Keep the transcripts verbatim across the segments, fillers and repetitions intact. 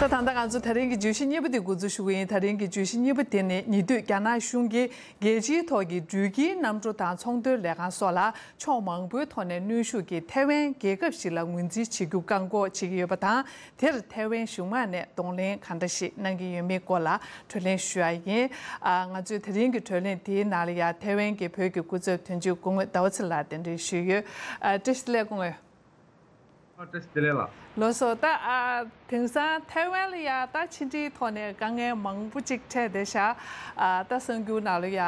ད་ལྟ་ང་ཚོ་དེ་རིང་གི་བརྗོད་གཞི་གཉིས་པ་དེ་འགོ་འཛུགས་ཞུ་གི་ཡིན། དེ་རིང་གི་བརྗོད་གཞི་གཉིས་པ་དེ་ནི། ཉེ་དུས་རྒྱ་ནག་གཞུང་གིས་རྒྱལ་སྤྱིའི་ཐོག་གི་འགྲུལ་སྐྱེལ་གནམ་གྲུ་དང་ཚོང་དོན་ལས་ཁང་སོགས་ལ་ཕྱོགས་མང་པོའི་ཐོག་ནས་གནོན་ཤུགས་ཀྱིས་ཐའེ་ཝན་རྒྱལ་ཁབ་ཞིག་ལ་ངོས་འཛིན་བྱེད་རྒྱུ་བཀག་འགོག་བྱེད་ཀྱི་ཡོད་པ་དང་། དེར་ཐའེ་ཝན་གཞུང་མང་ནས་གདོང་ལེན་གང་འདྲ་ཞིག་གནང་གི་ཡོད་མེད་སྐོར་ལ་དྲིས་ལན་ཞུ་ཡ་ཡིན། ཨ། ང་ཚོའི་དེ་རིང་གི་དྲིས་ལན་དེའི་ནང་ལ་ཡ་ཐའེ་ཝན་གྱི་བོད་ཀྱི་སྐུ་ཚབ་དོན་གཅོད་སྐུ་ངོ་ཟླ་བ་ཚེ་ལགས་གདན་འདྲེན་ཞུས་ཡོད། ཨ། བཀྲ་ཤིས་བདེ་ལེགས་སྐུ་ངོ། ཨ། བཀྲ་ཤིས་བདེ་ལེགས་ལགས། ལགས་སོ། ད། ཨ། དེང་སང་ཐའེ་ཝན་ལ་ཡ་ད་ཕྱི་འབྲེལ་ཐོག་ནས་དཀའ་ངལ་མང་པོ་ཅིག་འཕྲད་བསྡད་ཤག་ཨ། ད་གསར་འགྱུར་ནང་ལ་ཡ་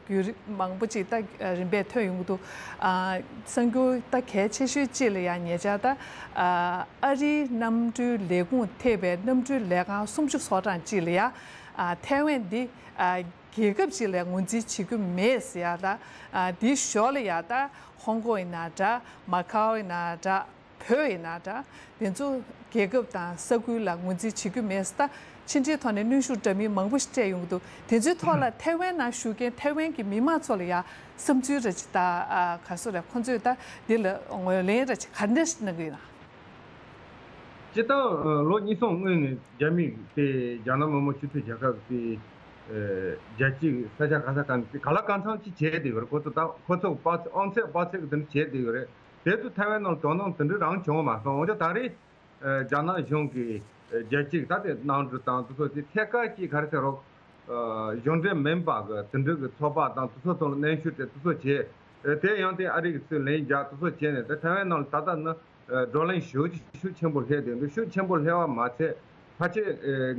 བརྒྱུད་རིམ་མང་པོ་ཅིག་ད་རིམ་པས་ཐོན་ཡོང་གི་འདུག་ཨ། གསར་འགྱུར་ད་གལ་ཆེ་ཤོས་གཅིག་ལ་ཡ་ཉེ་ཆར་ད། ཨ། ཨ་རིའི་གནམ་གྲུའི་ལས་ཁུངས་ཐེ་བའི་གནམ་གྲུའི་ལས་ཁང་སུམ་ཅུ་སོ་གྲངས་གཅིག་ལ་ཡ། ཨ། ཐའེ་ཝན་འདི། ཨ། རྒྱལ་ཁབ་ཅིག་ལ་ངོས་འཛིན་བྱེད་རྒྱུ་མེད་ཟེར་ཡ་ད། ཨ། འདིའི་ཞོར་ལ་ཡ་ད་ཧོང་ཀོང་ཡིན་ན་འདྲ། མ་ཁའོ་ཡིན་ན་འདྲ། བོད་ཡིན་ན་འདྲ། དེ་ཚོ་རྒྱལ་ཁབ་དང་ས་ཁུལ་ལ་ངོས་འཛིན་བྱེད་རྒྱུ་མེད་ཟེར་ད། ཕྱི་འབྲེལ་ཐོག་ནས་གནོན་ཤུགས་འདྲ་མིན་མང་པོ་ཞིག་སྤྲད་ཡོང་གི་འདུག་དེ་ཚོའི་ཐོག་ལ་ཐའེ་ཝན་ནང་བཞུགས་མཁན་ཐའེ་ཝན་གྱི་མི་མང་ཚོ་ལ་ཡ་བསམ་ཚུལ་ར་ཅིག་ད། ཨ། ག་ཚོད་རེད། ཁོང་ཚོས་ད་འདི་ལ་ངོས་ལེན་ར་ཅིག་ག་འདྲ་ཞིག་གནང་གི་ཡོད་ན། སྤྱིར་བཏང་ལོ་གཉིས་གསུམ་སྔོན་ནས་རྒྱ་མི་དེ་རྒྱ་ནག་མི་དམངས་སྤྱི་མཐུན་རྒྱལ་ཁབ་དེ་རྒྱལ་སྤྱིའི་ས་ཆ་ག་ས་ག་ནས་དེ་ག་ལ་གང་འཚམ་ཅིག་བྱས་བསྡད་ཡོད་རེད། ཁོ་ཚོ་ད་ཁོ་ཚོ་དཔའ་ཚད་དབང་ཚད་དཔའ་ཚད་ཀྱི་དེ་འདྲ་བྱས་བསྡད་ཡོད་རེད། དེ་ཚོ་ཐའེ་ཝན་ནང་དོ་སྣང་དེ་འདྲ་རང་བྱུང་བ་མ་སོང་། འོན་ཀྱང་ད་རེས་རྒྱ་ནག་གཞུང་གིས་རྒྱལ་སྤྱིའི་ད་དེ་གནམ་གྲུ་དང་དེ་ཚོ་དེ་ཐད་ཀར་གྱིས་ག་རེ་ཟེར་རོགས། གཞུང་འབྲེལ་མིན་པ་གི་དེ་འདྲ་གི་ཚོགས་པ་དང་དེ་ཚོ་ཚོ་ལ་གནོན་ཤུགས་དེ་དེ་ཚོ་བྱས། དེ་ཡང་དེ་ཨ་རི་གི་ཚུར་ལན་རྒྱག་དེ་ཚོ་བྱས་ནས། དེ་ཐའེ་ཝན་ནང་ལ་ད་ལྟ་ནི་བགྲོ་གླེང་ཤུགས་ཤུགས་ཆེན་པོ་སླེབས་བསྡད་འདུག་ཤུགས་ཆེན་པོ་སླེབས་པ་མ་ཚད་ཕལ་ཆེར་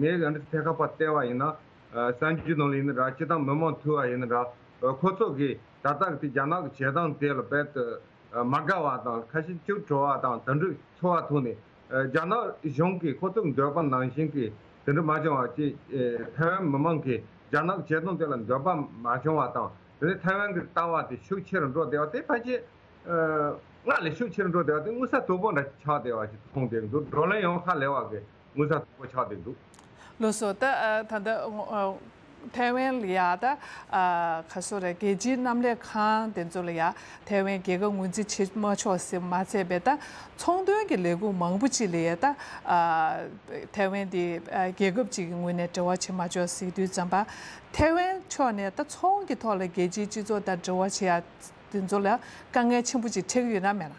ངས་ཨ་འདྲ་ཐད་ཀར་ཕར་བལྟས་པ་ཡིན་ན། གསར་འགྱུར་ནང་ལ་ཡིན་ན་འདྲ། སྤྱིར་བཏང་མི་མང་ཐུག་པ་ཡིན་ན་འདྲ། ཁོ་ཚོ་གིས་ད་ལྟ་གི་དེ་རྒྱ་ནག་གི་བྱེད་སྟངས་དེ་ལ་རྦད་དེ་མ་དགའ་བ་དང་། ཁ་ཞེ་གཅིག་བྲོ་བ་དང་དེ་འདྲ་ཚོར་བ་ཐོག་ནས། རྒྱ་ནག་གཞུང་གིས་ཁོ་ཚོའི་འདོད་པ་ནང་བཞིན་གྱི་དེ་འདྲ་མ་བྱུང་བ་ཅིག་ཐའེ་ཝན་མི་མང་གིས་རྒྱ་ནག་བྱེད་སྟངས་དེ་ལ་འདོད་པ་མ་བྱུང་བ་དང་། དེ་ནས་ཐའེ་ཝན་གྱི་ལྟ་བ་དེ་ཤུགས་ཆེ་རུ་འགྲོ་བསྡད་པ་དེ་ཕལ་ཆེར་སྔར་ལས་ཤུགས་ཆེ་རུ་འགྲོ་བསྡད་པ་དེ་མངོན་གསལ་དོད་པོ་འདྲ་ཆགས་བསྡད་པ་ཞིག་མཐོང་བསྡད་འདུག་བགྲོ་གླེང་ཡང་ཧ་ལས་པ་གི་མངོན་གསལ་དོད་པོ་ཆགས་བསྡད་འདུག་ལགས་སོ། ད་ད་ལྟ་ཐའེ་ཝན་ལ་ཡ་ད། ཨ། ག་ཚོད་རེད། རྒྱལ་སྤྱིའི་གནམ་ལས་ཁང་དེ་ཚོ་ལ་ཡ་ཐའེ་ཝན་རྒྱལ་ཁབ་ངོས་འཛིན་བྱེད་མ་ཆོག་ཟེར་མ་ཚད་པའི་ད་ཚོང་དོན་གྱི་ལས་ཁུངས་མང་པོ་ཅིག་ལ་ཡ་ད། ཨ། ཐའེ་ཝན་དེ་རྒྱལ་ཁབ་ཅིག་གི་ངོས་ནས་འབྲེལ་བ་བྱེད་མ་ཆོག་ཟེར་དུས་ཙམ་པ། ཐའེ་ཝན་ཕྱོགས་ནས་ད་ཚོང་གི་ཐོག་ལ་རྒྱལ་སྤྱིའི་སྤྱི་ཚོགས་དང་འབྲེལ་བ་བྱེད་ཡ་དེ་ཚོ་ལ་དཀའ་ངལ་ཆེན་པོ་ཅིག་འཕྲད་ཀྱི་ཡོད་ན་མེད་ན།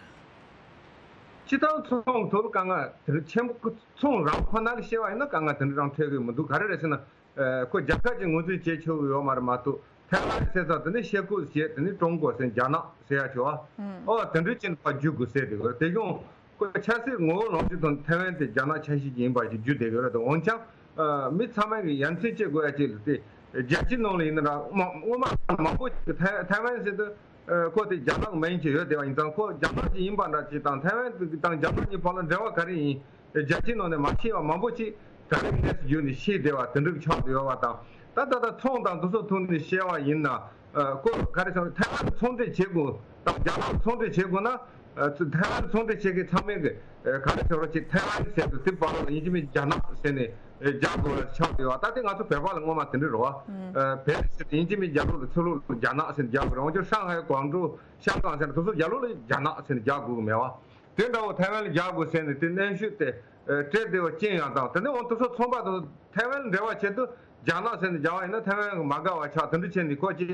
སྤྱིར་བཏང་ཚོང་ཐོག་དཀའ་ངལ་དེ་འདྲ་ཆེན་པོ། ཚོང་རང་ཁོ་ན་གི་བཤད་པ་ཡིན་ན་དཀའ་ངལ་དེ་འདྲ་རང་འཕྲད་ཀྱི་མི་འདུག་ག་རེ་རེད་ཟེར་ན། ཨ། ཁོ་རྒྱལ་ཁབ་ཀྱིས་ངོས་འཛིན་བྱེད་ཆོག་གི་ཡོད་མ་རེད་མ་གཏོགས། ཐའེ་ཝན་ཟེར་ཙང་དེ་ནི་ཤེ་ཀོ་ཟེར། དེ་ནི་ཀྲུང་གོ་ཟེར། རྒྱ་ནག་ཟེར་ཡ་ཆོག་ཨ། ཨོ། དེ་འདྲའི་ཅན་པ་བརྗོད་དགོས་ཟེར་དེ་གོ། དེ་ཡང་ཁོ་ཆབ་སྲིད་ངོ་བོ་ལོངས་སྤྱོད་དང་ཐའེ་ཝན་དེ་རྒྱ་ནག་ཆ་ཤས་ཅིག་ཡིན་པ་ཞིག་བརྗོད་བསྡད་ཡོད་རེད་དོ། འོན་ཀྱང་། ཨ། མི་ཚང་མས་ཀྱི་ཡ་མཚན་སྐྱེ་དགོས་ཡ་ཅིག་ལ། དེ་རྒྱལ་སྤྱིའི་ནང་ལ་ཡིན་ན་འདྲ། མ་སྔོན་མ་མང་པོ་ཞིག་ཐའེ་ཐའེ་ཝན་ཟེར་དུས། ཨ། ཁོ་དེ་རྒྱ་ནག་མིང་ཅིག་ཡོད་བསྡད་པ་ཡིན་ཙང་། ཁོ་རྒྱ་ནག་ཅིག་ཡིན་པ་འདྲ་ཅིག་དང་། ཐའེ་ཝན་དང་རྒྱ་ནག་གཉིས་བར་ལ་འབྲེལ་བ་ག་རེ་ཡིན། རྒྱལ་སྤྱིའི་ནང་ནས་མ་ཤེས་པ་མང་པོ་ཅིག་ད་རེས་ནས་བརྒྱུད་ནས་ཤེས་བསྡད་པ་དེ་འདྲ་ཆགས་བསྡད་ཡོད་པ་དང་། ད་ད་ལྟ་ཚོང་དང་དེ་ཚོ་ཐོག་ནས་བཤད་པ་ཡིན་ན། ཨ། ཁོ་ག་རེ་ཟེར། ཐའེ་ཝན་ཚོང་འབྲེལ་བྱེད་དགོས་དང་རྒྱ་ནག་ཚོང་འབྲེལ་བྱེད་དགོས་ན། ཨ། ཐའེ་ཝན་ཚོང་འབྲེལ་བྱེད་མཁན་ཚང་མས་ཀྱི། ཨ། ག་རེ་ཟེར་བ་ཅིག་ཐའེ་ཝན་ཟེར་དུས་དེ་བར་ལ་ཡིན་གཅིག་མིན་རྒྱ་ནག་ཟེར་ནས། ཨ། རྒྱག་དགོས་པ་ཆགས་བསྡད་པ། ད་དེ་ང་ཚོ་བོད་པ་ལ་སྔོན་མ་དེ་འདྲ་རེད་པ། ཨ། བོད་ཟེར་དུས་ཡིན་གཅིག་མིན་རྒྱ་ལོ་ལ་ཚུར་ལོག་རྒྱ་ནག་ཟེར་ནས་རྒྱག་དགོས་རེད། འོན་ཀྱང་ཧྲང་ཧའེ་ཀོང་ཀྲོའུ་ཤང་ཀང་ཟེར་ན་དེ་ཚོ་རྒྱ་ལོ་ལ་རྒྱ་ནག་ཟེར་ནས་རྒྱག་དགོས་ཀྱི་མེད་པ། དེ་འདྲ་བོ་ཐའེ་ཝན་ལ་རྒྱག་དགོས་ཟེར་ནས་དེ་གནོན་ཤུགས་དེ་སྤྲད་བསྡད་པ་ཅི་ཡང་དང་། དེ་ནས་འོང་དེ་ཚོ་ཚོང་པ་དང་ཐའེ་ཝན་ལ་འབྲེལ་བ་བྱེད་དུས་རྒྱ་ནག་ཟེར་ནས་རྒྱག་པ་ཡིན་ན་ཐའེ་ཝན་གྱི་མ་དགའ་བ་ཆགས། དེ་འདྲ་བྱས་ནས་ཁོ་ཅིག་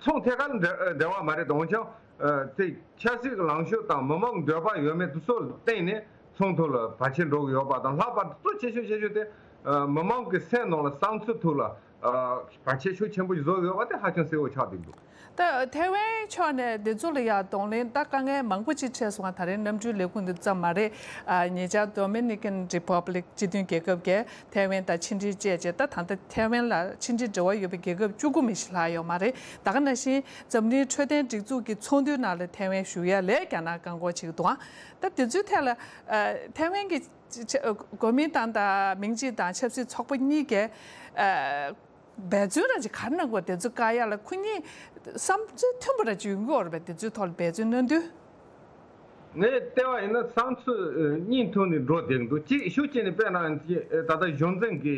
ཚོང་ཐད་ཀར་ལ་འབྲེལ་འབྲེལ་བ་མ་རེད་དོ། འོན་ཀྱང་དེ་ཆབ་སྲིད་ཀྱི་ལངས་ཕྱོགས་དང་མི་མང་གི་འདོད་པ་ཡོད་མེད་དེ་ཚོ་ལ་བརྟེན་ནས་ཚོང་ཐོག་ལ་བར་ཆད་འགྲོ་གི་ཡོད་པ་དང་། ལྷག་པར་དུ་གཙོ་ཆེ་ཤོས་ཆེ་ཤོས་དེ་མི་མང་གི་སེམས་ནང་ལ་བསམ་ཚུལ་ཐོག་ལ། ཨ། བར་ཆད་ཤུགས་ཆེན་པོ་ཞིག་བཟོ་ཡོད་པ་དེ་ཧ་ཅང་གསལ་བོ་ཆགས་བསྡད་འདུག་ད་ཐའེ་ཝན་ཕྱོགས་ནས་འདི་ཚོ་ལ་ཡང་གདོང་ལེན། ད་དཀའ་ངལ་མང་པོ་ཅིག་འཕྲད་སོང་བ། ད་རེས་གནམ་གྲུའི་ལས་ཁུངས་འདི་ཙམ་མ་རེད། ཨ། ཉེ་ཆར་Dominican Republic སྤྱི་མཐུན་རྒྱལ་ཁབ་ཀྱིས་ཐའེ་ཝན་དང་ཕྱི་འབྲེལ་བཅད་རྗེས། ད་ད་ལྟ་ཐའེ་ཝན་ལ་ཕྱི་འབྲེལ་འབྲེལ་བ་ཡོད་པའི་རྒྱལ་ཁབ་བཅུ་དགུ་མི་ཞིག་ལྷག་ཡོད་མ་རེད། ད་ག་ནང་བཞིན་འཛམ་གླིང་འཕྲོད་བསྟེན་སྒྲིག་འཛུགས་ཀྱི་ཚོགས་འདུའི་ནང་ལ་ཐའེ་ཝན་ཞུགས་ཡ་ལ་རྒྱ་ནག་བཀག་འགོག་བྱེད་ཀྱི་འདུག་ཨ། ད་དེ་ཚོའི་ཐད་ལ། ཨ། ཐའེ་ཝན་གྱི་གོ་མིན་ཏང་དང་མིང་ཅིན་དང་ཆབ་སྲིད་ཚོགས་པ་གཉིས་ཀས། ཨ། འབད་བརྩོན་ར་ཅིག་ག་རེ་གནང་དགོས། དེ་ཚོ་བཀག་ཡ་ལ་ཁོ་གཉིས་བསམ་ཚུལ་མཐུན་པ་ར་ཅིག་ཡོང་གི་ཡོད་རེད་པས། དེ་ཚོའི་ཐོག་ལ་འབད་བརྩོན་གནང་དུས། ངས་བལྟས་པ་ཡིན་ན་བསམ་ཚུལ་གཉིས་ཐོག་ནས་འགྲོ་བསྡད་འདུག་གཅིག་ཤུགས་ཆེ་ནས། དཔེར་ན་ད་ལྟ་གཞུང་འཛིན་གྱི་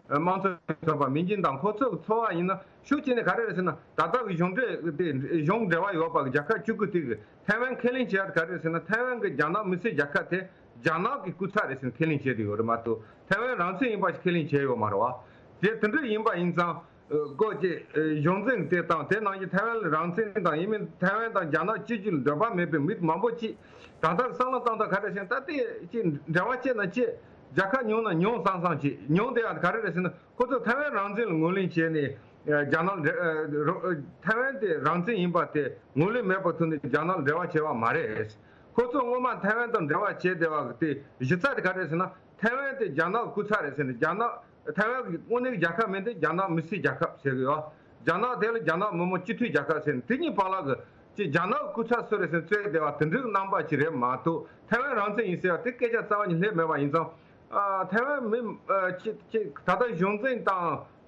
དམངས་གཙོའི་ཚོགས་པ་མིང་ཅིན་དང་ཁོ་ཚོ་གི་ཚོར་བ་ཡིན་ན། ཤུགས་ཆེ་ནས་ག་རེ་རེད་ཟེར་ན། ད་ལྟ་གི་གཞུང་འབྲེལ་དེ། གཞུང་འབྲེལ་བ་ཡོད་པ་གི་རྒྱལ་ཁབ་བཅུ་དགུ་དེ་གི་ཐའེ་ཝན་ཁས་ལེན་བྱས་ཡ་དེ་ག་རེ་རེད་ཟེར་ན། ཐའེ་ཝན་གི་རྒྱ་ནག་མི་སེར་རྒྱལ་ཁབ་དེ། རྒྱ་ནག་གི་སྐུ་ཚབ་རེད་ཟེར་ནས་ཁས་ལེན་བྱས་བསྡད་ཡོད་རེད་མ་གཏོགས་ཐའེ་ཝན་རང་བཙན་ཡིན་པ་ཞིག་ཁས་ལེན་བྱས་ཡོད་མ་རེད་བ། དེ་དེ་འདྲ་ཡིན་པ་ཡིན་ཙང་། སྐོར་གྱི་གཞུང་འཛིན་དེ་དང་དེ་ནང་བཞིན་ཐའེ་ཝན་ལ་རང་བཙན་དང་ཡིན་མིན་ཐའེ་ཝན་དང་རྒྱ་ནག་གཅིག་གྱུར་ལ་འདོད་པ་མེད་པའི་མི་མང་པོ་ཅིག་ད་ལྟ་བསམ་བློ་བཏང་སྟངས་ག་རེ་ཟེར་ན། ད་དེ་ཅིག་འབྲེལ་བ་བྱས་ན་ཅིག་རྒྱལ་ཁ་ཉུང་ན་ཉུང་བསམ་བསམ་ཅིག་ཉུང་དེ་ཡང་ག་རེ་རེད་ཟེར་ན། ཁོ་ཚོ་ཐའེ་ཝན་རང་བཙན་ལ་ངོས་ལེན་བྱས་ནས་རྒྱ་ནག་ལ་འབྲེལ་ཐའེ་ཝན་དེ་རང་བཙན་ཡིན་པ་དེ་ངོས་ལེན་མེད་པར་ཐོག་ནས་རྒྱ་ནག་ལ་འབྲེལ་བ་བྱས་པ་མ་རེད། ཁོ་ཚོ་སྔོན་མ་ཐའེ་ཝན་དང་འབྲེལ་བ་བྱས་བསྡད་པ་དེ་གཞི་རྩ་དེ་ག་རེ་རེད་ཟེར་ན། ཐའེ་ཝན་དེ་རྒྱ་ནག་གི་སྐུ་ཚབ་རེད་ཟེར་ནས་རྒྱ་ནག་ཐའེ་ཝན་གྱི་དངོས་གནས་རྒྱལ་ཁབ་མིན་ཏེ་རྒྱ་ནག་མི་སེར་རྒྱལ་ཁབ་ཟེར་གི་ཡོད། རྒྱ་ནག་དེ་ལ་རྒྱ་ནག་མི་དམངས་སྤྱི་འཐུས་རྒྱལ་ཁབ་ཟེར་ནས་དེ་གཉིས་བར་ལ་གི་ཅིག་རྒྱ་ནག་གི་སྐུ་ཚབ་སུ་རེད་ཟེར་ནས་རྩོད་བསྡད་པ་དེ་འདྲའི་རྣམ་པ་ཅིག་རེད་མ་གཏོགས་ཐའེ་ཝན་རང་བཙན་ཡིན་ཟེར་བ་དེ་སྐད་ཆ་རྩ་བ་ནས་སླེབས་མེད་པ་ཡིན་ཙང་། ཨ་ཐའེ་ཝན་མི་ཨ་ཅིག་ཅིག་ད་ལྟ་གཞུང་འཛིན་དང་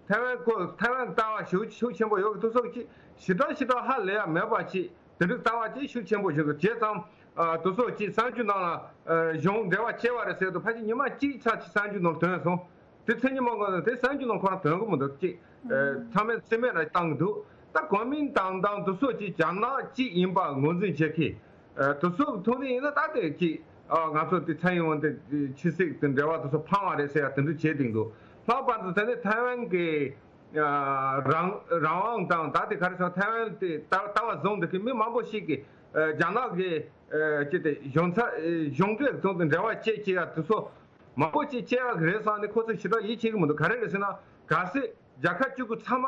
ཐའེ་ཝན་ཁོ་ཐའེ་ཝན་ལྟ་བ་ཤུགས་ཤུགས་ཆེན་པོ་ཡོད་གི་དུས་སོགས་ཅིག་ཞེ་དྲག་ཞེ་དྲག་ཧ་ལས་ཡ་མེད་པ་ཅིག་དེ་འདྲའི་ལྟ་བ་ཅིག་ཤུགས་ཆེན་པོ་ཞིག་འདུག་བྱས་ཙང་། ཨ་དེ་ཚོ་ཅིག་གསར་འགྱུར་ནང་ལ་ཨ་གཞུང་འབྲེལ་བ་བྱས་པ་རེད་ཟེར་དུས་ཕལ་ཆེར་ཉི་མ་གཅིག་ཙམ་ཅིག་གསར་འགྱུར་ནང་ལ་ཐོན་སོང་། དེ་ཚེ་ཉིན་མ་གོང་དེ་གསར་འགྱུར་ནང་ཁོ་རང་ཐོན་གི་མི་འདུག་ཅིག་ཨ་ཚང་མས་རྩིས་མེད་ལ་བཏང་གི་འདུག་ད་གོ་མིན་ཏང་ཏང་དེ་ཚོ་ཅིག་རྒྱ་ནག་ཅིག་ཡིན་པ་ངོས་འཛིན་བྱེད་མཁན་ཨ་དེ་ཚོ་གི་ཐོག་ནས་ཡིན་ན་ད་དེ་ཅིག་ཨ་ང་ཚོ་དེ་ཚེ་ཡིན་འོང་དེ་ཕྱི་སྲིད་དེ་འབྲེལ་བ་དེ་ཚོ་ཕངས་པ་རེད་ཟེར་ཡ་དེ་འདྲ་བྱེད་བསྡད་འདུག་ལྷག་པར་དུ་དེ་ནི་ཐའེ་ཝན་གི་ཨ་རང་རང་དབང་དང་ད་ལྟའི་ག་རེ་ཟེར་ཐའེ་ཝན་དེ་ལྟ་ལྟ་བ་བཟུང་འདུག་གི་མི་མང་པོ་ཞིག་གིས་ཨ་རྒྱ་ནག་གི་ཨ་ཅི་སྟེ་གཞུང་ཚབ་ཨ་གཞུང་འབྲེལ་ཚོགས་དང་འབྲེལ་བ་བཅད་ཅིག་ཡ་དེ་ཚོ་མང་པོ་ཅིག་བཅད་ཡག་རེད་བསམ་ནས་ཁོ་ཚོ་ཞེ་དྲག་ཡིད་ཆེས་ཀྱི་མི་འདུག་ག་རེ་རེད་ཟེར་ན་གལ་སྲིད་རྒྱལ་ཁབ་བཅུ་དགུ་ཚང་མ་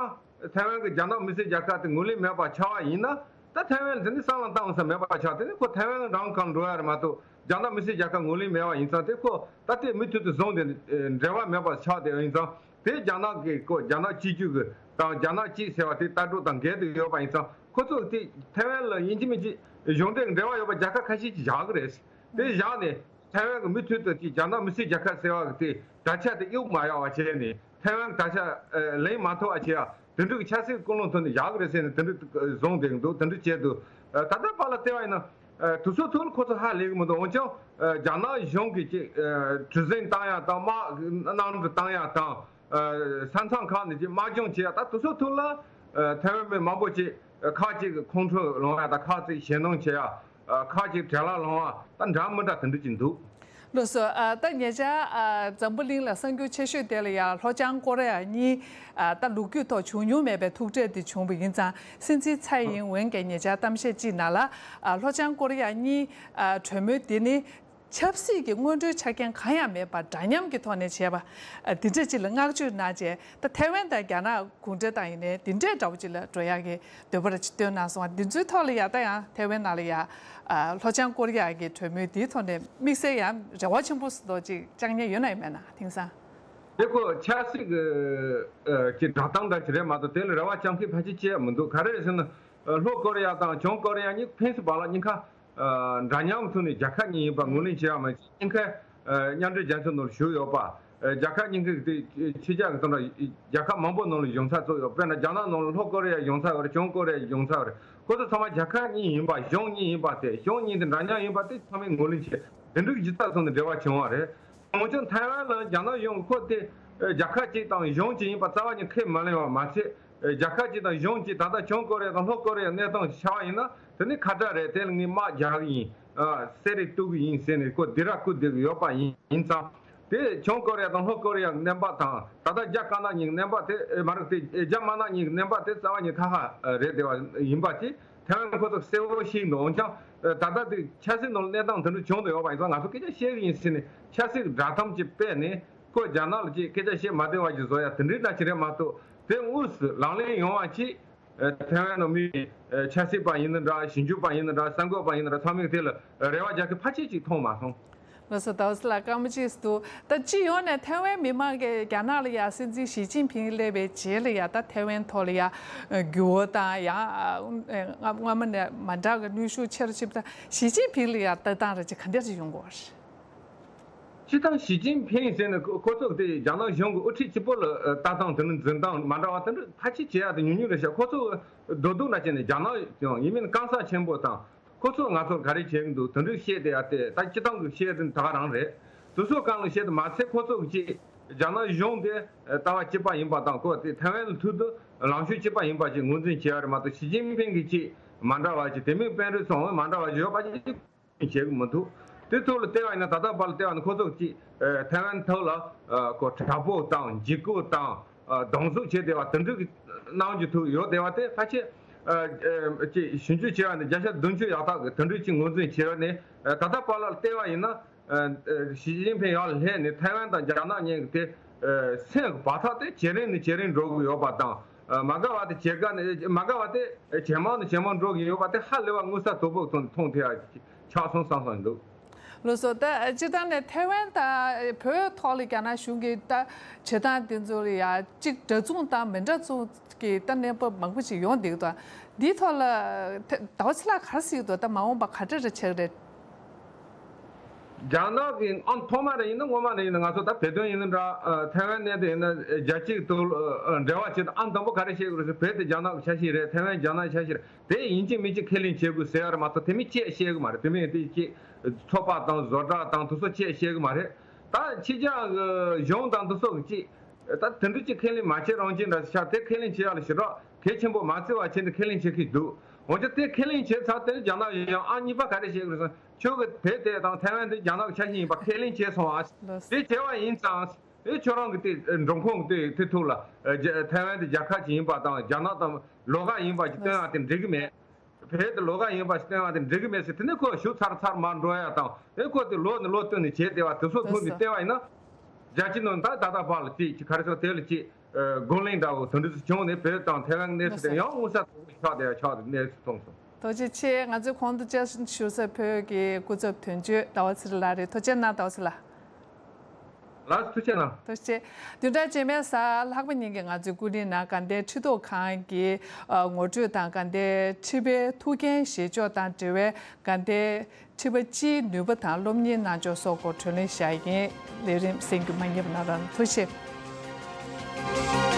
ཐའེ་ཝན་གྱི་རྒྱ་ནག་མི་སེར་རྒྱལ་ཁབ་དེ་ངོས་ལེན་མེད་པ་ཆགས་པ་ཡིན་ན་ད་ཐའེ་ཝན་དེ་ནི་བསམ་བློ་བཏང་ས་མེད་པ་ཆགས་དེ་ནི་ཁོ་ཐའེ་ཝན་རང་གང་འགྲོ་ཡ་རེད་མ་གཏོགས་རྒྱ་ནག་མི་སེར་རྒྱལ་ཁབ་ངོས་ལེན་མེད་པ་ཡིན་ཙང་དེ་ཁོ་ད་ལྟའི་མུ་མཐུད་དུ་བཟུང་སྟེ་འབྲེལ་བ་མེད་པ་ཆགས་བསྡད་པ་ཡིན་ཙང་། དེ་རྒྱ་ནག་གི་ཁོ་རྒྱ་ནག་གཅིག་གྱུར་གྱི་དང་རྒྱ་ནག་གཅིག་ཟེར་བ་དེ་ལྟ་གྲུབ་དང་འགལ་དུ་ཡོད་པ་ཡིན་ཙང་ཁོ་ཚོ་དེ་ཐའེ་ཝན་ལ་ཡིན་གཅིག་མིན་གཅིག་གཞུང་འབྲེལ་འབྲེལ་བ་ཡོད་པ་རྒྱལ་ཁབ་ཁ་ཤས་ཀྱིས་བཞག་གི་རེད། དེ་བཞག་ནས་ཐའེ་ཝན་གྱི་མུ་མཐུད་དུ་དེ་རྒྱ་ནག་མི་སེར་རྒྱལ་ཁབ་ཟེར་བ་གི་དེ་དར་ཆ་དེ་གཡུག་མ་ཡག་པ་བྱས་ནས་ཐའེ་ཝན་དར་ཆ་ལེན་མ་ཐུབ་པ་བྱས་ཡ་དེ་འདྲ་གི་ཆབ་སྲིད་ཀུན་སློང་ཐོག་ནས་བཞག་གི་རེད་ཟེར་ནས་དེ་འདྲ་བཟུང་བསྡད་འདུག་དེ་འདྲ་བྱས་འདུག་ད་ལྟ་བར་ལ་བལྟས་པ་ཡིན་ན་དུས་ཚོད་ཐུང་ལ་ཁོ་ཚོ་ཧ་ལས་གི་མི་འདུག་འོན་ཀྱང་རྒྱ་ནག་གཞུང་གིས་ཅིག་གྲུ་གཟིངས་བཏང་ཡ་དང་དམག་གནམ་གྲུ་བཏང་ཡ་དང་། ས་མཚམས་ཁག་ནས་ཀྱི་དམག་སྦྱོང་བྱེད་ཡ་ད་དུས་ཚོད་ཐུང་ལ་ཐའེ་ཝན་མི་མང་པོ་ཅིག་ཁག་ཅིག་ཁོང་ཁྲོ་ལངས་ཡ་ད་ཁག་ཅིག་ཞེད་སྣང་བྱེད་ཡ་ཁག་ཅིག་བྲེལ་བ་ལངས་ཡ་ད་འདྲ་མི་འདྲ་དེ་འདྲ་ཅིག་འདུག་ལགས་སོ། ཨ་ད་ཉེ་ཆར་ཨ་འཛམ་བུ་གླིང་ལ་གསར་འགྱུར་ཆེ་ཤོས་དེ་ལ་ཡང་ལྷོ་བྱང་ཀོ་རི་ཡ་གཉིས་ཨ་ད་ལོ་རྒྱུས་ཐོག་བྱུང་མྱོང་མེད་པའི་ཐུག་འཕྲད་དེ་བྱུང་བ་ཡིན་ཙང་སྲིད་འཛིན་ཚའེ་ཨིན་ཝེན་གྱིས་ཉེ་ཆར་གཏམ་བཤད་ཅིག་ནང་ལ་ཨ་ལྷོ་བྱང་ཀོ་རི་ཡ་གཉིས་ཨ་གྲོས་མོལ་དེ་ནི། ཆབ་སྲིད་ཀྱི་སྔོན་འགྲོའི་ཆ་རྐྱེན་གང་ཡང་མེད་པར་འདྲ་མཉམ་གྱི་ཐོག་ནས་བྱས་པ། ཨ་འདི་འདྲ་ཅིག་ལ་བསྔགས་བརྗོད་གནང་རྗེས་ད་ཐའེ་ཝན་དང་རྒྱ་ནག་གུང་ཁྲན་ཏང་ཡིན་ནའི་འདི་འདྲའི་འདྲ་བོ་ཅིག་ལ་འགྲོ་ཡག་གི་འདོད་པ་ར་ཅིག་བཏོན་གནང་སོང་བ་འདི་ཚོའི་ཐོག་ལ་ཡ་ད་ཡང་ཐའེ་ཝན་ནང་ལ་ཡ་ཨ་ལྷོ་བྱང་ཀོ་རི་ཡ་གི་གྲོས་མོལ་འདིའི་ཐོག་ནས་དམིགས་བསལ་ཡང་རེ་བ་ཆེན་པོ་སུ་དོ་ཅིག་བཅང་མཁན་ཡོད་ན་ཡོད་མེད་ན་དེང་སང་། དེ་ཁོ་ཆབ་སྲིད་ཀྱི་ཨ་ཀྱི་བསྒྲགས་གཏམ་འདྲ་ཅིག་རེད་མ་གཏོགས་དེ་ལ་རེ་བ་བཅང་མཁན་ཕལ་ཆེར་ཅི་ཡང་མི་འདུག་ག་རེ་རེད་ཟེར་ན་ལྷོ་ཀོ་རི་ཡ་དང་བྱང་ཀོ་རི་ཡ་གཉིས་ཕན་ཚུན་བར་ལ་གཉིས་ཀ་འདྲ་མཉམ་ཐོག་ནས་རྒྱལ་ཁབ་གཉིས་ཡིན་པ་ངོས་ལེན་བྱེད་ཡ་མ་གཏོགས་གཉིས་ཀ་མཉམ་འབྲེལ་རྒྱལ་ཚོགས་ནང་ལ་ཞུགས་ཡོད་པ། རྒྱལ་ཁབ་གཉིས་ཀ་དེ་ཕྱི་རྒྱལ་གྱི་དོན་དུ་རྒྱལ་ཁབ་མང་པོ་ནང་ལ་གཞུང་ཚབ་ཚོགས་ཡོད། དཔེར་ན་རྒྱ་ནག་ནང་ལ་ལྷོ་ཀོ་རི་ཡའི་གཞུང་ཚབ་ཡོད་རེད། བྱང་ཀོ་རི་ཡའི་གཞུང་ཚབ་ཡོད་རེད། ཁོ་ཚོ་ཚང་མ་རྒྱལ་ཁབ་གཉིས་ཡིན་པ་གཞུང་གཉིས་ཡིན་པ་དེ་གཞུང་གཉིས་དེ་འདྲ་མཉམ་ཡིན་པ་དེ་ཚང་མས་ངོས་ལེན་བྱེད་དེ་འདྲའི་གཞི་རྩ་ཐོག་ནས་འབྲེལ་བ་བྱུང་བ་རེད། འོན་ཀྱང་ཐའེ་ཝན་ལ་རྒྱ་ནག་གཞུང་གིས་ཁོ་དེ་རྒྱལ་ཁབ་གཅིག་དང་གཞུང་གཅིག་ཡིན་པ་རྩ་བ་ནས་ཁས་མ་ལེན་པ་མ་ཚད། རྒྱལ་ཁབ་གཅིག་དང་གཞུང་གཅིག་ད་ལྟ་བྱང་ཀོ་རི་ཡ་དང་ལྷོ་ཀོ་རི་ཡའི་གནས་སྟངས་ཆ་བ་ཡིན་ན་དེ་ནི་ཁ་བྲལ་རེད། དེ་ལ་ངས་དམག་རྒྱག་གི་ཡིན། གསེར་རེ་གཏུབ་གི་ཡིན་ཟེར་ནས་ཁོ་སྡིགས་ར་བསྐུལ་བསྡད་ཀྱི་ཡོད་པ་ཡིན་ཙང་། དེ་བྱང་ཀོ་རི་ཡ་དང་ལྷོ་ཀོ་རི་ཡའི་གནས་བབ་དང་ད་ལྟ་རྒྱ་དཀར་ནག་གཉིས་ཀྱི་གནས་བབ་དེ་མ་རེད་དེ་རྒྱ་དམར་ནག་གཉིས་ཀྱི་གནས་བབ་དེ་རྩ་བ་ནས་ཁ་ཁ་རེད་བསྡད་པ་ཡིན་པ་དེ་ཐའེ་ཝན་ཁོ་ཚོ་གསལ་བོ་ཤེས་འདུག་འོན་ཀྱང་ད་ལྟ་དེ་ཆབ་སྲིད་ནང་གནས་སྟངས་དེ་འདྲ་བྱུང་བསྡད་ཡོད་པ་ཡིན་ཙང་ང་ཚོ་སྐད་ཆ་བཤད་གི་ཡིན་ཟེར་ནས་ཆབ་སྲིད་བསྒྲགས་གཏམ་ཅིག་སྤེལ་ནས་ཁོ་རྒྱ་ནག་ལ་ཅིག་སྐད་ཆ་བཤད་མ་བདེ་བ་ཅིག་བཟོ་ཡ་དེ་འདྲའི་འདྲ་ཅིག་རེད་མ་གཏོགས་དེ་དངོས་སུ་ལག་ལེན་ཡོང་བ་ཅིག་ཐའེ་ཝན་ནང་མི་ཆབ་སྲིད་པ་ཡིན་ན་འདྲ་ཞིབ་འཇུག་པ་ཡིན་ན་འདྲ་གསར་འགོད་པ་ཡིན་ན་འདྲ་ཚང་མས་དེ་ལ་རེ་བ་རྒྱག་མཁན་ཕལ་ཆེར་ཅིག་མཐོང་མ་སོང་། ལགས་སོ། ཟླ་བ་ཚེ་ལགས་སྐར་མ་གཅིག་འདུག་ད་སྤྱི་ཡོངས་ནས་ཐའེ་ཝན་མི་མང་གིས་རྒྱ་ནག་ལ་ཡ་སྲིད་འཛིན་ཞི་ཅིན་ཕིང་སླེབས་པའི་རྗེས་ལ་ཡ་ད་ཐའེ་ཝན་ཐོག་ལ་ཡ་འགྱུར་བ་དང་ཡང་སྔ་སྔ་མ་ནས་མ་འདྲ་བའི་གནོན་ཤུགས་ཆེ་རུ་ཕྱིན་པ་དང་ཞི་ཅིན་ཕིང་ལ་ཡ་ལྟ་སྟངས་རེ་ཅིག་ག་འདྲ་ཞིག་ཡོང་གི་ཡོད་རེད། སྤྱིར་བཏང་ཞི་ཅིན་ཕིང་ཟེར་ནས་ཁོ་ཁོ་ཚོ་དེ་རྒྱ་ནག་གཞུང་གི་དབུ་ཁྲིད་གཅིག་པོ་ལ་ལྟ་སྟངས་དེ་ནི་འཛིན་སྟངས་མ་འདྲ་བ་དེ་འདྲ་ཕལ་ཆེར་བྱེད་ཡག་དེ་ཉུང་ཉུང་རེད་ཤག་ཁོ་ཚོ་རྡོག་རྡོག་ན་བྱས་ནས་རྒྱ་ནག་ཡང་ཡིན་མིན་གང་ཟག་ཆེན་པོ་དང་ཁོ་ཚོ་ང་ཚོར་ག་རེ་བྱེད་ཀྱི་འདུག་དེ་འདྲ་བཤད་དེ་ཡ་དེ་ད་སྤྱིར་བཏང་གི་བཤད་དེ་ད་ག་རང་རེད། དེ་ཚོ་གང་ལ་བཤད་དེ་མ་ཚད་ཁོ་ཚོ་གི་ཅིག་རྒྱ་ནག་གཞུང་དེ་ལྟ་བ་གཅིག་པ་ཡིན་པ་དང་ཁོ་དེ་ཐའེ་ཝན་ལ་ཐུག་དུས་ལངས་ཕྱོགས་གཅིག་པ་ཡིན་པ་ཅིག་ངོས་འཛིན་བྱེད་ཡ་རེད་མ་གཏོགས་ཞི་ཅིན་ཕིང་གི་ཅིག་མ་འདྲ་བ་ཅིག་དེ་མིན་དཔོན་རིགས་ཚོ་མ་འདྲ་བ་ཅིག་ཡོད་པ་ཅིག་བྱེད་ཀྱི་མི་འདུག་དེ་ཐོག་ལ་བལྟས་པ་ཡིན་ན། ད་ལྟ་བར་ལ་བལྟས་པ་ན་ཁོ་ཚོ་གཅིག་ཐའེ་ཝན་ཐོག་ལ་ཁོ་དྲག་པོ་དང་འཇིགས་སྐུལ་དང་རྡུང་རྩུབ་བྱས་བསྡད་པ་དེ་འདྲ་གི་གནང་རྒྱུ་ཐུག་ཡོད་བསྡད་པ་དེ་ཕལ་ཆེར་ཅིག་ཞིབ་འཇུག་བྱས་པ་ནས་བརྒྱ་ཆ་བདུན་ཅུ་ཡག་ཐག་གི་དེ་འདྲ་ཅིག་ངོས་འཛིན་བྱས་པ་ནས། ད་ལྟ་བར་ལ་བལྟས་པ་ཡིན་ན། ཞི་ཅིན་ཕིང་ཡར་ལ་སླེབས་ནས་ཐའེ་ཝན་དང་རྒྱ་ནག་གཉིས་ཀྱི་དེ་སེམས་ཀྱི་བར་ཐག་དེ་ཇེ་རིང་ནས་ཇེ་རིང་འགྲོ་གི་ཡོད་པ་དང་། མ་དགའ་བ་དེ་ཇེ་དགའ་ནས་མ་དགའ་བ་དེ་ཇེ་མང་ནས་ཇེ་མང་འགྲོ་གི་ཡོད་པ་དེ་ཧ་ལས་པ་མངོན་གསལ་དོད་པོ་མཐོང་མཐོང་ཐུབ་ཡ་ཆགས་སོང་བསམ་བསམ་འདུག་ལགས་སོ། ད་སྤྱིར་བཏང་ནས་ཐའེ་ཝན་དང་བོད་ཐོག་ལ་རྒྱ་ནག་གཞུང་གིས་ད་བྱེད་སྟངས་དེ་ཚོ་ལ་ཡ་གཅིག་འདྲ་མཚུངས་དང་མི་འདྲ་མཚུངས་ཀྱི་ད་གནས་བབ་མང་པོ་ཞིག་ཡོང་བསྡད་ཀྱི་འདུག་འདིའི་ཐོག་ལ་ད་ཟླ་བ་ཚེ་ལགས་ག་རེ་ཟེར་གྱི་འདུག་ད་མ་འོངས་པ་ག་འདྲ་རེ་ཆགས་རེད། རྒྱ་ནག་གི་ཨང་ཐོག་མ་རེ་ཡིན་ན་སྔོན་མ་རེ་ཡིན་ན་ང་ཚོ་ད་བོད་དོན་ཡིན་ན་འདྲ། ཐའེ་ཝན་གནས་དེ་ཡིན་ན་རྒྱལ་སྤྱིའི་ཐོག་འབྲེལ་བ་བྱེད་དུས་ཨང་དང་པོ་ག་རེ་བཤད་དགོས་རེད་ཟེར། བོད་དེ་རྒྱ་ནག་གི་ཆ་ཤས་རེད། ཐའེ་ཝན་རྒྱ་ནག་གི་ཆ་ཤས་རེད། དེ་ཡིན་གཅིག་མིན་གཅིག་ཁས་ལེན་བྱེད་དགོས་ཟེར་ཡ་རེད་མ་གཏོགས་དེ་མིན་གཅིག་བཤད་གི་མ་རེད། དེ་མིན་དེ་གཅིག་ཚོགས་པ་དང་བཟོ་གྲྭ་དང་དེ་ཚོ་གཅིག་བཤད་གི་མ་རེད། ད་ཕྱི་རྒྱལ་གི་གཞུང་དང་དེ་ཚོ་གི་གཅིག་ད་དེ་འདྲ་གཅིག་ཁས་ལེན་མ་བྱེད་རང་བྱེད་འདྲ་ཆགས། དེ་ཁས་ལེན་བྱེད་ཡ་ལ་ཞེ་དྲག་གལ་ཆེན་པོ་མ་བརྩི་བ་བྱས་ནས་ཁས་ལེན་བྱེད་ཀྱི་འདུག་འོན་ཀྱང་དེ་ཁས་ལེན་བྱས་ཚར་དེ་རྒྱ་ནག་གཞུང་ཨང་གཉིས་པ་ག་རེ་བཤད་གི་རེད་ཟེར་ན། ཁྱོད་ཀྱི་བོད་དེ་དང་ཐའེ་ཝན་དེ་རྒྱ་ནག་གི་ཆ་ཤས་ཡིན་པ་ཁས་ལེན་བྱས་སོང་ཨ། ལགས་སོ། དེ་བྱས་པ་ཡིན་ཙང་། ཨེ་ཁྱོད་རང་གི་དེ་འབྲོང་ཁུང་དེ་དེ་ཐུག་ལ་ཨེ་རྒྱ་ཐའེ་ཝན་དེ་རྒྱལ་ཁབ་ཅིག་ཡིན་པ་དང་རྒྱ་ནག་དང་ལོགས་ཀ་ཡིན་པ་ཅིག་སྟོན་ཡ་དེ་འགྲིག་གི་མེད། བོད་དེ་ལོགས་ཀ་ཡིན་པ་ཅིག་སྟོན་ཡ་དེ་འགྲིག་གི་མེད་ཟེར། དེ་ནས་ཁོ་ཞུ་ཚར་ཚར་མར་འགྲོ་ཡ་དང་། ཨེ་ཁོ་དེ་ལོ་ནས་ལོ་བསྟུད་ནས་བྱས་བསྡད་པ་དེ་ཚོ་ཐུག་ནས་བལྟས་པ་ཡིན་ན། རྒྱལ་སྤྱི་ནང་ད་ད་ལྟ་བར་ལ་དེ་ཅིག་ག་རེ་ཟེར་དེ་ལ་ཅིག་ཨེ་རྒོལ་ལན་འདྲ་བོ་དེ་འདྲ་ཚོ་བྱུང་ནས་བོད་དང་ཐའེ་ཝན་གནས་ཚུལ་དེ་ཡང་མངོན་གསལ་དོད་པོ་ཆགས་བསྡད་ཡ་ཆགས་བསྡད་གནས་ཚུལ་མཐོང་སོང་། ཐུགས་རྗེ་ཆེ། ང་ཚོའི་གོང་དུ་བཅར་ཞུ་ས་བོད་ཀྱི་སྐུ་ཚབ་དོན་གཅོད་ཟླ་བ་ཚེ་རིང་ལགས་རེད། ཐུགས་རྗེ་གནང་ཟླ་བ་ཚེ་ལགས། ལགས་སོ། ཐུགས་རྗེ་གནང་། ཐུགས་རྗེ་ཆེ། བདུན་ཕྲག་རྗེས་མའི་གཟའ་ལྷག་པ་ཉིན་གྱི་ང་ཚོའི་ཀུན་གླེང་ནང་དགའ་ལྡན་ཁྲི་ཐོག་ཁང་གི་ཨ་ངོ་སྤྲོད་དང་། དགའ་ལྡན་ཁྲི་པའི་ཐུགས་འགན་བཞེས་ཕྱོགས་དང་འབྲེལ་བའི་དགའ་ལྡན་ཁྲི་པ་སྤྱིའི་ནུས་པ་དང་སློབ་གཉེར་གནང་ཕྱོགས་སོགས་སྐོར་གྲོས་གླེང་བྱ་ཡིན། ལས་རིམ་གསན་རྒྱུ་མ་བསྙེལ་བ་གནང་རོགས། ཐུགས་རྗེ་ཆེ།